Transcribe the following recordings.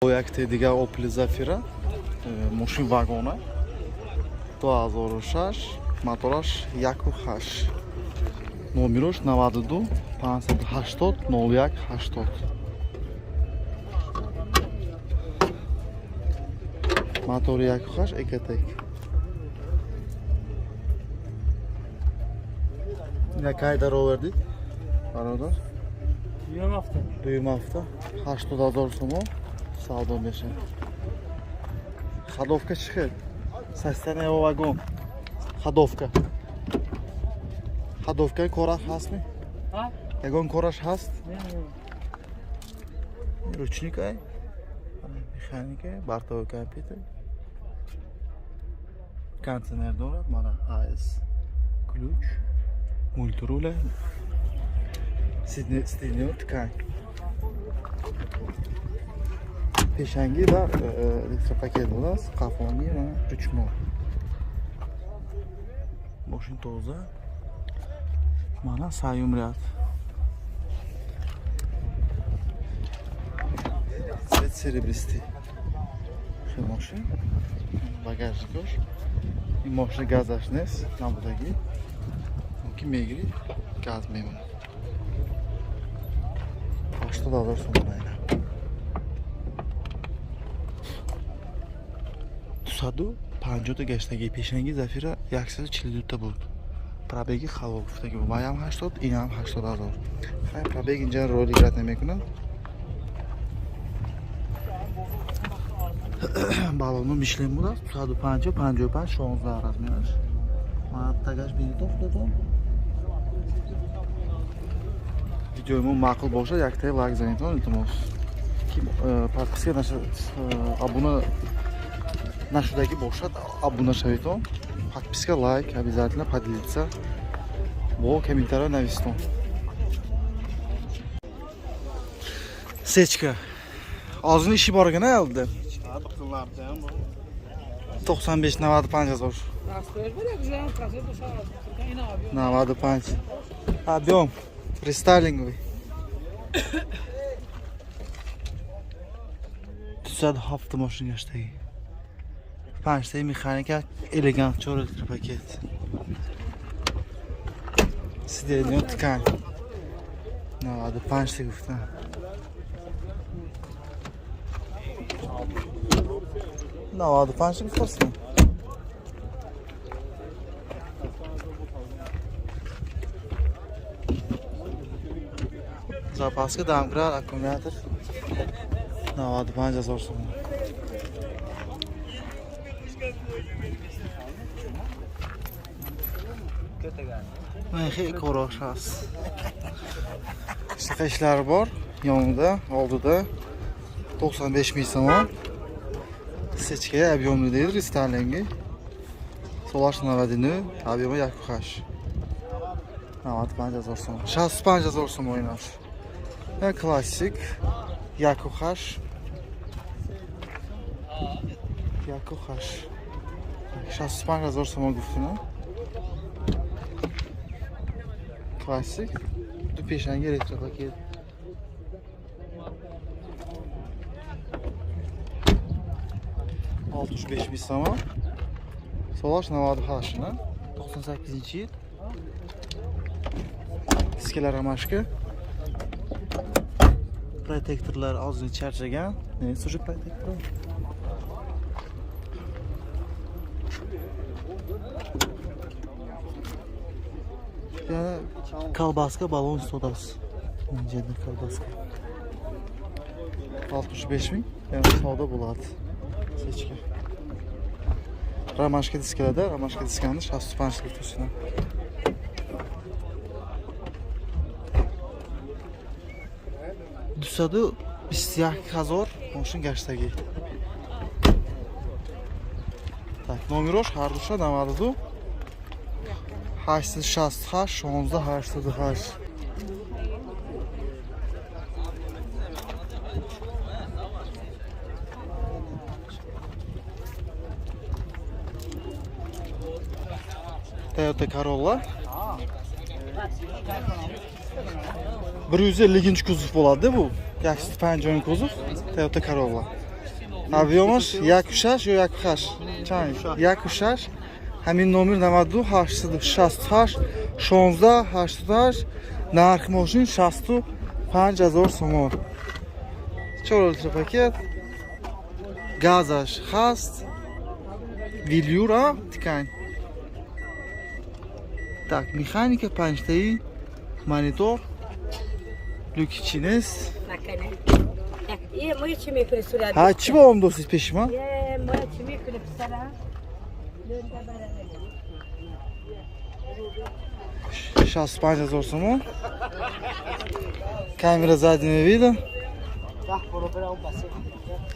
Якте дигар Opel Zafira, мошин вагона, 2006, мотораш 1.8, номерош 92 580 01 80. Мотори 1.8, Ecotec. Ина кай даровардид, бародар? Дуюм ҳафта. Дуюм ҳафта 80 000 сомон савдо мешавад. Ходовка чӣ хел? Состояние вагон. Ходовка. Ходовкаи кораш ҳастми? Ягон кораш ҳаст? Ручник ай? Механика, бортовой компьютер. Кондиционер дорад, мана АС. Ключ, мультируля. Сиденье ткань. Пешанги ва электропакет будааст, қафонги ва ручной. Мошин тоза. Мана саюм ряд. Цвет серебристый. Хел мошин. Багажникош. Ин мошин газаш нест, набудагӣ. Мумкин мегирӣ, газ мемонад. 80 000 сомон айна. 250-та гаштагӣ, пешанги Зафира 142 та буд. Пробеги халол гуфтагӣ буд. Ваям 80, инам 80 000. Хай, пробег инҷа рол играть намекунад. Балону Мишлен будааст, 250, 55, 16 размераш. Мана тагаш бинитон худатон. Видеои мо маъқул бошад, яктаи лайк занитон, илтимос. Ки подписка наша, обуна нашудагӣ бошад, обуна шавитон. Подписка, лайк, обязательно поделиться. Бо комментария нависитон. Сечка. Ozini ishi bor ekan oldida. 95, 95 ҳазор. 95. Объем. Рестайлинговый. 207 мошин гаштагӣ. Панҷтаи механика, элегант, чор электропакет. Сиденье ткань. 95 та гуфтам. 95 та гуфтастам. Запаска, домкрат, аккумулятор. 95 000 сомон. Хеле корош ҳаст. Shunaqa ishlari bor yonida, oldida 95 ming so'm. Сечка объемный deydi, рестайлинги. Солаш 99, объеми 1.8. 95 ҳазор сом. 65 ҳазор сом оинаш. Як классик 1.8. 1.8. 65 ҳазор сомон гуфтина. Классик. Ду пешанги электропакет. 65 ming сомон. Солаш 98, на? 98 yil. Diskalar ромашка. Protektorlar ozgina charchagan. Neyse, уже protektor. Yana kolbaska balon sodasi. Injada kolbaska. 65 ming. Yana savdo bo'ladi. Sechka. Ромашка diskalarda, ромашка diskani 65 gutisidan. 221 ҳазор мошин гаштагӣ. Так, номерош ҳардуша 92 868 16 88. Toyota Corolla 150 kuzov bo'ladi bu. 150 kuzov Toyota Corolla. Объём аш 1,6 ё 1,8? Чанд? 1,6. Ҳамин номер 92 868 16 88. Нархи мошин 65 ҳазор сомон. 4 литр пакет. Газаш ҳаст. Велюр, а? Ткань. Так, механика панҷтаи, монитор. Люки чи нест? Е, мо чӣ мекунӣ сурат? Ҳа, чӣ ба ом достед пеши ман? Е, мо чӣ мекунӣ, писара? 65 ҳазор сомон. Камера заднего вида.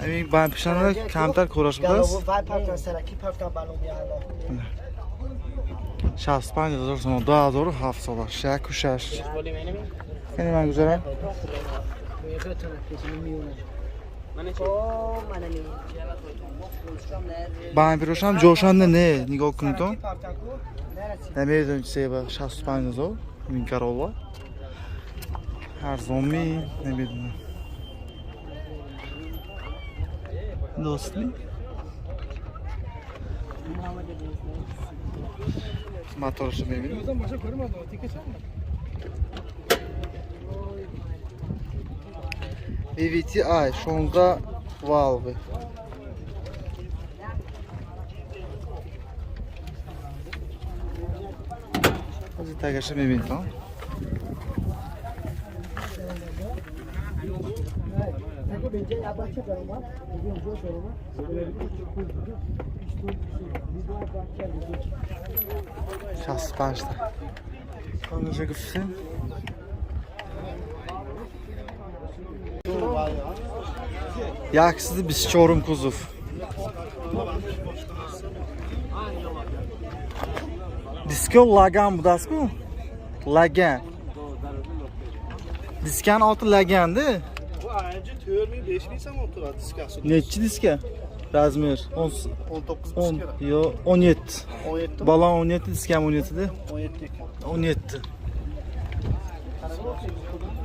Ҳамин бампишана камтар кораш будааст. 65 ҳазор сомон, 2007 солаш, 1,6. Яъне ман гузарам. Бамперошам ҷошанда не, нигоҳ кунедон. Намедонем чи себа 65 ҳазор ин Королла. Арзонми, намедонам. Достми? Моторашо мебинем. VVT-i 16 valve. Ҳозир тагаша мебинед. 65-та. Онаша гуфтем. 124-ум кузов. Диско лаган будастку? Лаган. Diskani oti laganda. Bu AMG 4000 5000 somon turadi diskasi. Nechi diska? Размер 10 19 10 diska. Yo, 17. 17 mi? Balon 17, diskam 17 da. 17 ekan. 17.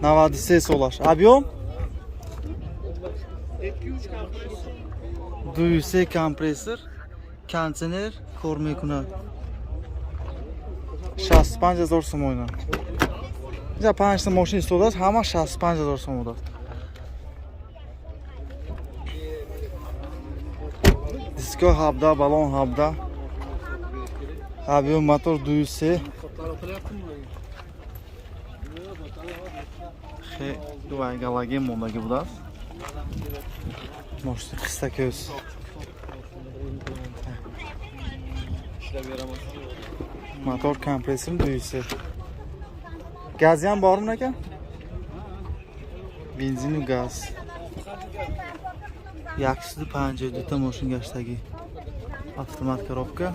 93 solar. Объем? 2-3 kompressor. 2-3 kompressor, konditsioner кор мекунад. 65 ҳазор сомон. Инҷа панҷта мошин истодааст, ҳама 65 ҳазор сом будааст. Диско 17, баллон 17. Объем мотор 2-3. Хе, дувай галаген мондагӣ будааст. Мошини қистакӯз. Мотор kompressor 2-3. Gazi ham bormi aka? Benzinu gaz. 152 та мошин гаштагӣ. Автомат коробка.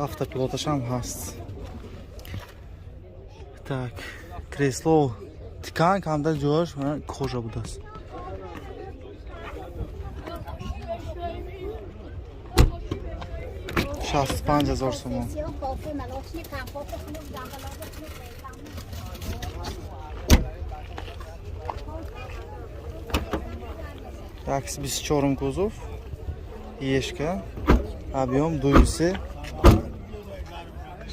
Автопилоташ ҳам ҳаст. Так, кресло ткань, камтар ҷояш кожа будааст. 65 ҳазор сомон. Кофе, молочный, компот, хлеб, гамбалоба, 124-ум кузов. Ешка. Объем 2-3.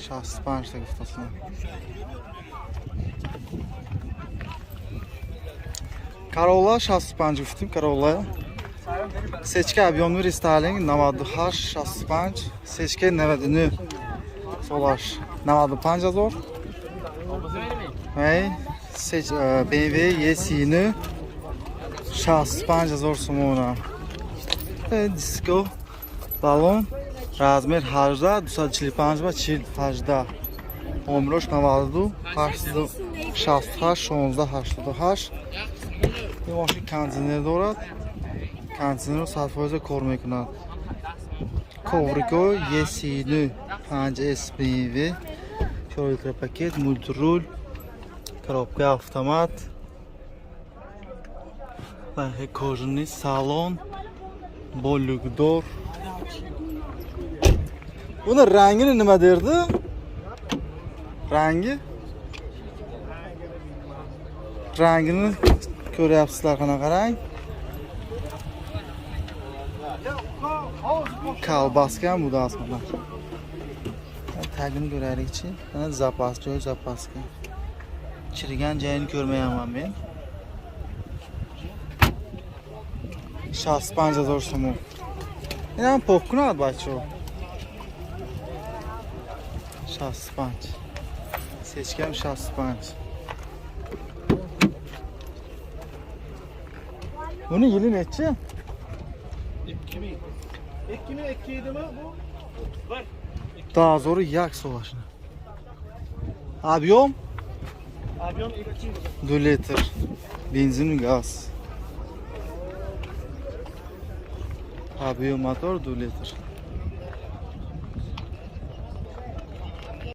65 та гуфтасина. Corolla 65 гуфтим, Corolla. Сечка объем рестайлинг 98 65, сечка 99 солаш 95 ҳазор. Ай, сеч BMW E39 65 ҳазор сомона. Диско баллон размер 18 245 ба 40 18. Номерош 92 868 16 88. Ин мошин кондитсионер дорад. Кондитсионерро 100% кор мекунад. Коврико E39 5S BMW 4 литр пакет, мультируль, коробка автомат. Бархи кожаный салон бо люкдор. Buni rangini nima derdi? Rangi? Rangini ko'ryapsizlar, qanaqa rang? Колбаска ham будааст мана. Tagini ko'raylikchi. Mana запас, joyi запаска. Chirigan joyini ko'rmayapman men. 65 ҳазор сомон. Инам пок кунад бачаҳо. 65. Сечкам 65. Buni yili nechi? 2000. 2002 idimi bu? Dazori як солашна. Объем Объем 2. 2 литр. Бензин газ. Объем мотор 2 литр.